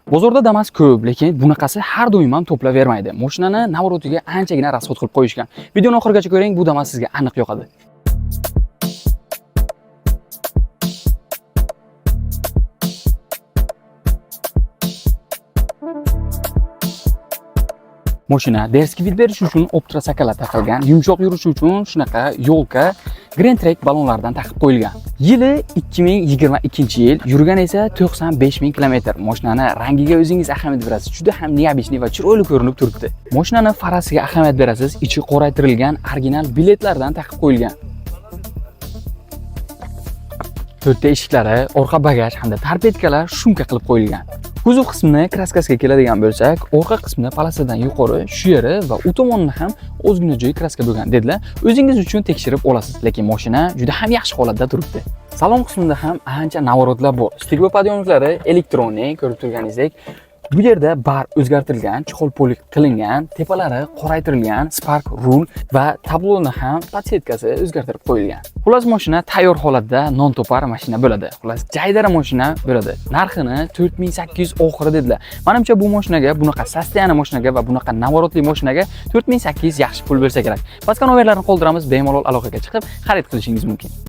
Bozorda Damas ko'p, lekin bunaqasi har doim ham to'plavermaydi. Mashinani навороtiga anchagina расход qilib qo'yishgan. Videoni oxirigacha ko'ring, bu Damas sizga aniq yoqadi. Mashina дерзкий вид berish uchun Optra sakalar taqilgan, yumshoq yurishi uchun shunaqa yo'lka Grand Trek ballonlardan taqib qo'yilgan. Yili 2022-yil, yurgan esa 95 ming kilometr. Mashinani rangiga o'zingiz ahamiyat berasiz. Juda ham необычный va chiroyli ko'rinib turibdi. Mashinani farasiga ahamiyat berasiz, ichi qoraytirilgan original biletlardan taqib qo'yilgan. To'rtta eshiklari, orqa bagaj hamda торпедка lar шумка qilib qo'yilgan. Kuzov qismini краска siga keladigan bo'lsak, orqa qismida полоса dan yuqori shu yeri va u tomonini ham ozgina joyi краска bo'lgan dedilar. O'zingiz uchun tekshirib olasiz, lekin mashina juda ham yaxshi holatda turibdi. Salon qismida ham ancha наворот lar bor. Стеклоподъёмник lari электронный, ko'rib turganingizdek. Bu yerda bar o'zgartirilgan, чехол полик qilingan, tepalari qoraytirilgan, Spark rul va tabloni ham подсветка si o'zgartirib qo'yilgan. Xullas, mashina tayyor holatda non topar mashina bo'ladi. Xullas, jaydari mashina bo'ladi. Narxini 4800 oxiri dedilar. Menimcha, bu mashinaga, bunaqa состояние mashinaga va bunaqa наворот li mashinaga 4800 yaxshi pul bo'lsa kerak. Pastga nomerlarni qoldiramiz, bemalol aloqaga chiqib xarid qilishingiz mumkin.